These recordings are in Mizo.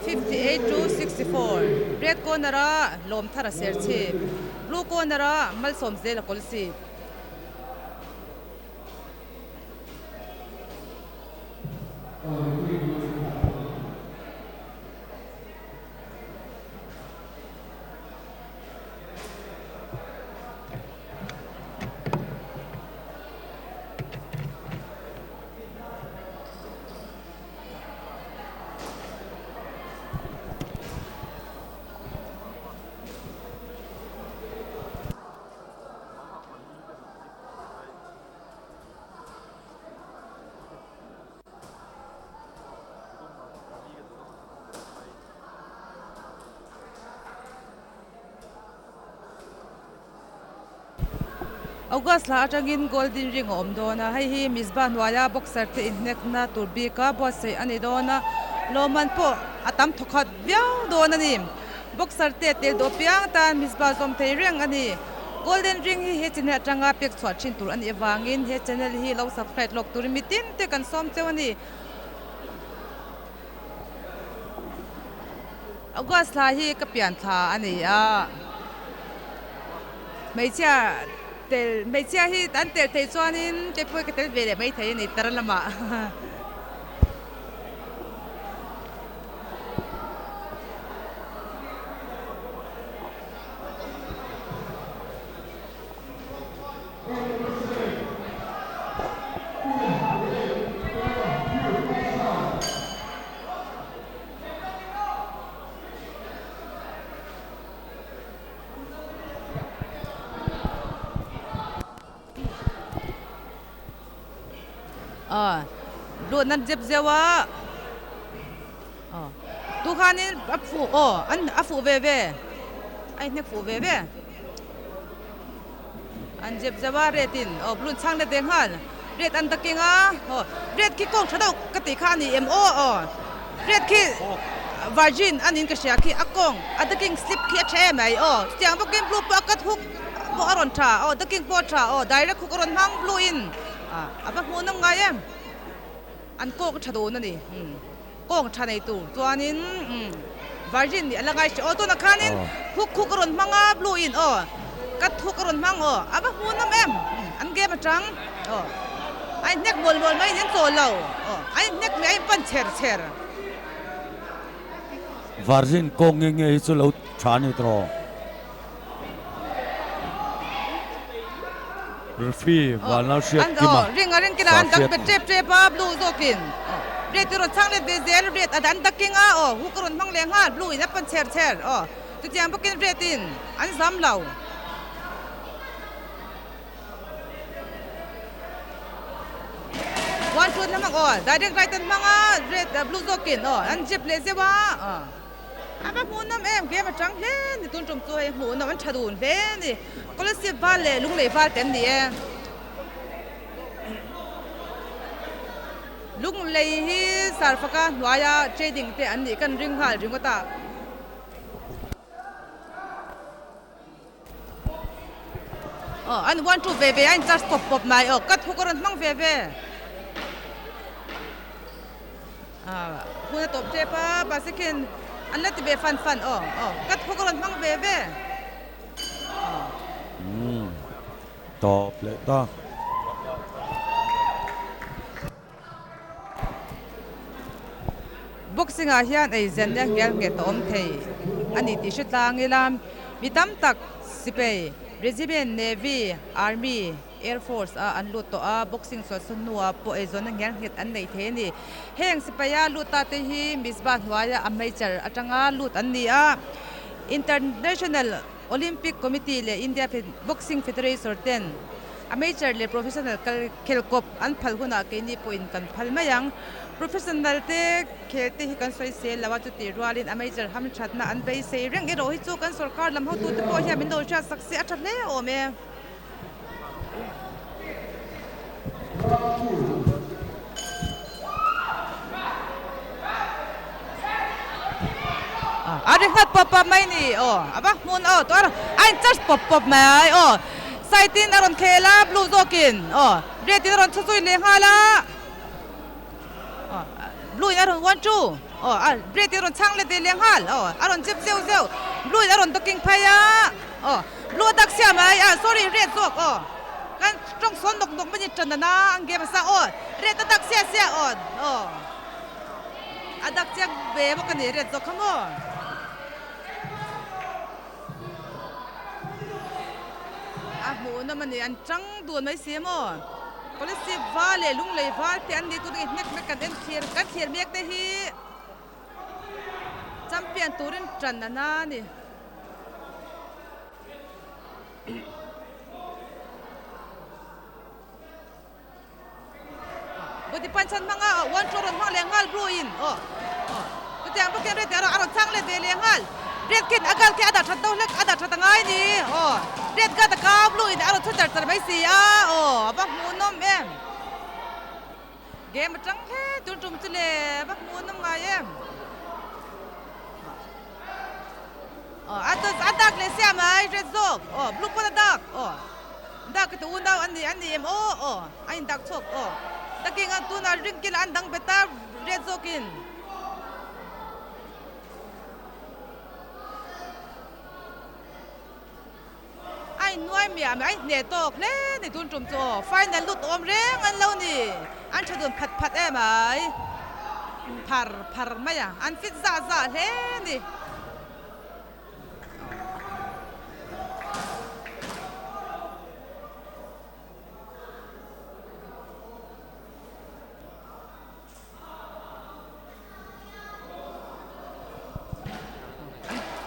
58 to 64. Red corner a Lawmthara Serchhip, blue corner a Malsawmzela Kawlsip. August thla atangin Golden Ring a awm dawn a, hei hi Mizbah hnuaia boxer te inhnekna tur bika buatsaih a ni dawn a, lawmman pawh a tam thawkhat viau dawn a ni. Boxer te tel duh apiang tan Mizbah zawm thei reng a ni. Golden Ring hi he channel atanga pek chhuah thin tur a nih avangin he channel hi lo subscribe lawk turin mitin te kan sawm cheu a ni. August thla hi ka pian thla a ni a, hmeichhia tel hmeichhia hi an tel thei chuanin keipawh hi ka tel ve leh maithei a ni tar lamah. Luat nan zep zeuh a tu khanin a fuh aw an a fuh ve ve a inhnek fuh ve ve. An zep zeuh a red in aw blue in chhang let ve nghal red an ta keng a aw red khi kawng tha deuh ka tih kha a ni em aw aw red khi virgin a niin ka hria khi a kawng a the king slip khi a tha em mai aw chutiang bawkin blue pawh a cut hook pawh a rawn tha aw the king pawh a tha aw direct hook a rawn hmang blue in ah a va hmuh nawm ngai em an kawng tha dun a ni kawng tha nei tur chuanin umm virgin nih a la ngai hrih aw tunah khanin hook hook a rawn hmang a blue in aw cut hook a rawn hmang aw a va hmuh nawm em an game atang aw a inhnek mual mual mai in an chawl lo aw a inhnek mai a inpan chher chher. Virgin kawng nge nge hi chu lo tha a ni tawh. Referee Vanlal hriat kima Ring a ring kila an dang bet tep tep a blue zawkin red hi rawn chhang let ve zel red an dak king a aw hook a rawn hmang leh nghal blue in a pan chher chher aw chutiang bawkin red in an zam lo. One two an hmang aw direct right an hmang a red blue zawkin aw an jab leh zeuh a aw. A va hmuhnawm em game atang hle ni tun tum chu hei hmuhnawm an tha dun hle a ni scholarship val leh lunglei val te an ni e lunglei hi sarfaka hnuaia trading te an nih kan ring nghal ringawt a. Aw an one two ve ve a in charge pawp pawp mai aw ka thuk a rawn hmang ve ve ah hun a tawp tep a mahse khian an la ti ve fan fan aw aw ka thuk a rawn hmang ve ve aw. Umm tawp leh ta. Boxing ah hian ei zen leh hnial nghet a awm thei a ni tih hre tlang ila, mi tam tak sipai, Regiment, Navy, Army, Air Force ah an lut tawh a, boxing sualsawn hnuah pawh eizawnna hnial nghet an nei thei a ni. Heng sipaia lut ta te hi Misbah hnuaia a major atanga lut an ni a, International Olympic Committee leh India Boxing Federation ten amateur leh professional kal khel kawp an phal hunah keini pawhin kan phal mai ang. Professional te khel te hi kan sawi sel lo a, chutih rualin amateur hamthatna an beisei reng erawh hi chu kan sorkar lam hotute pawh hian min lo hriat sak se a tha hle awm e. A ri nghat pawp pawp mai ni aw a va hmun aw tawh a in charge pawp pawp mai aw side in a rawn khel a blue zawkin aw red in a rawn chhu zui leh nghal a aw blue in a rawn one two. Aw a red in a rawn chhang let ve leh nghal aw a rawn chep zeuh zeuh blue in a rawn talking phei a aw blue a dak sia mai a sorry red zawk aw kan tawng sawn nawk nawk mai ni tan nana an game a sa aw red a dak sia sia aw aw a dak chiang ve bawk a ni red zawk kha maw. A hmuhnawm a ni an tang dun mai si maw police val leh lunglei val te an ni tun ang hnek mek kan en thlir kan thlir mek te hi champion turin tan a na a ni. Body punch an hmang a, one two a rawn hmang leh nghal blue in aw aw chutiang bawkin red erawh a rawn chhang let ve leh nghal red khin a gal khi a dah that do hlek a dah that a ngai ni aw red guard a kau blue in a rawn chhu char char mai si a aw a va hmuhnawm em game atang hle tun tum chu le a va hmuhnawm ngai em aw a a dak leh sia mai red zawk aw blue pawn a dak aw. Dak te unau an ni an ni em aw aw a in dak chhuak aw taking a tunah ring kil an dang bet a red zawkin. A in nuai miah miah a in hneh tawk hle ni tun tum chu aw final lut awm reng an lo ni an tha dun phat phat em ai phar phar mai a an fit zah zah hle ni.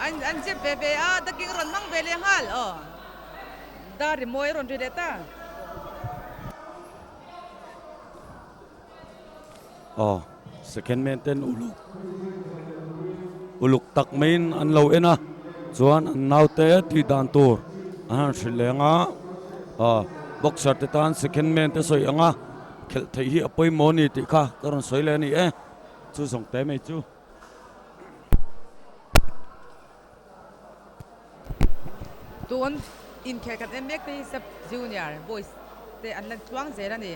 An an zep ve ve a taking rawn hmang ve leh nghal aw dar rimawi a rawn ri leh ta. Aw second man ten uluk uluk tak maiin an lo en a chuan an naute tih dan tur an han hrilh leng a aw boxer te tan second man te sawi ang a khelh theih hi a pawimawh a ni tih kha ka rawn sawi leh a ni e chu zawng te mai chu. Tun inkhel kan en mek te hi sub junior boys te an la tluang zel a ni.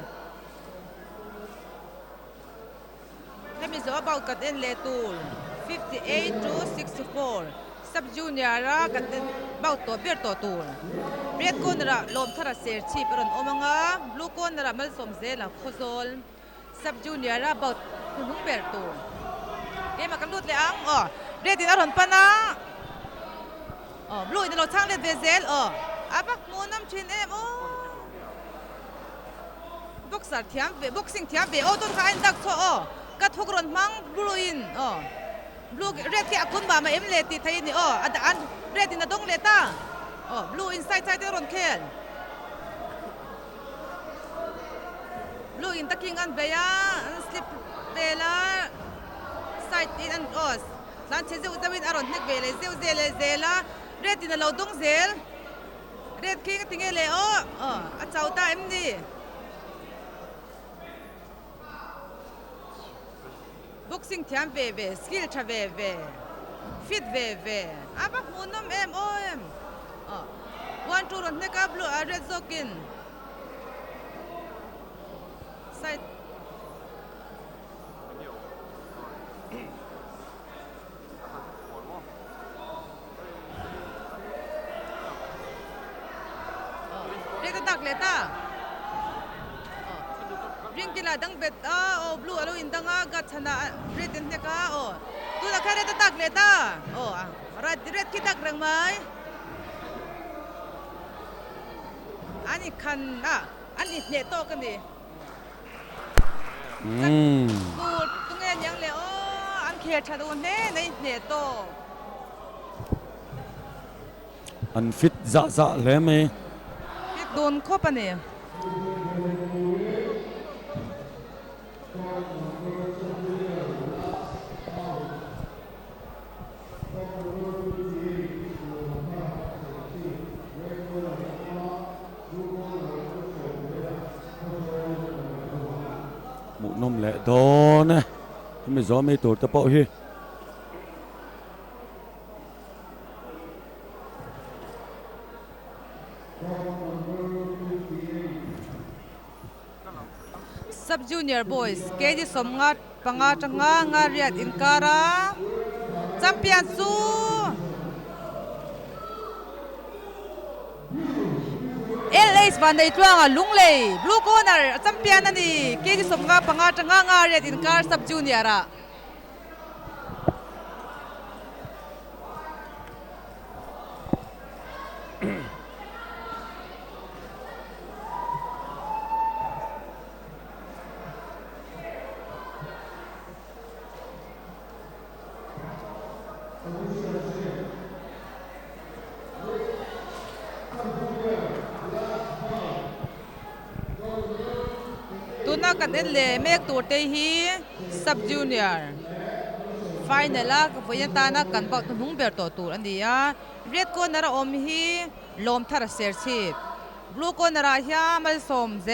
Hemi zawh about kan en leh tur 58 to 64 sub junior a kan en bout tawh ber tawh tur. Red corner ah Lawmthara Serchhip a rawn awm ang a, blue corner ah Malsawm Zela Khawzawl. Sub junior a bout hnuhnung ber tur game ah kan lut leh ang aw red in a rawn pan a aw blue in a lo chhang let ve zel aw a va hmuhnawm thin em aw boxer thiam ve boxing thiam ve aw tun kha a in dak chhuah aw ka thuk rawn hmang blue in aw blue red khi a kun mah mah em le tih theih a ni aw a dah an red in a dawng leh ta aw blue in side side te a rawn khel. Blue in taking an bei a, an slip vel a, side in an aw tlan chhe zeuh zeuhin a rawn hnek ve leh zeuh zel leh zel a, red in a lo dawng zel, red khi ka ti nge le aw, aw a chau ta em ni? Boxing thiam ve ve, skill tha ve ve, fit ve ve, a va hmuhnawm em aw em, aw one two rawn hnek a blue a red zawkin side Red a dak leh ta ring kila dang bet a aw blue alo in dang a guard chhanah red an hnek a aw tunah khan red a dak leh ta aw red khi dak reng mai an inkhan a an inhneh tawk a ni. Tur tunge niang le aw an khel tha duh hle na in hneh tawk. An fit zah zah hle mai. Fit dun khawp a ni. Hmuhnawm leh dawn e, hemi zawm ei tur te pawh hi. Sub Junior Boys, KG 50. panga tanga nga riat inkara champion chu LH Vanei Tluanga Lunglei blue corner a champion a ni kg 75 tanga nga riat inkar sub junior ah. Tuna kan en leh mek tur te hi sub junior final a vawiin atana kan bak hnuhnung ber tawh tur a ni a red corner a awm hi lawm thar a ser chhip blue corner ah hian malsawm zel.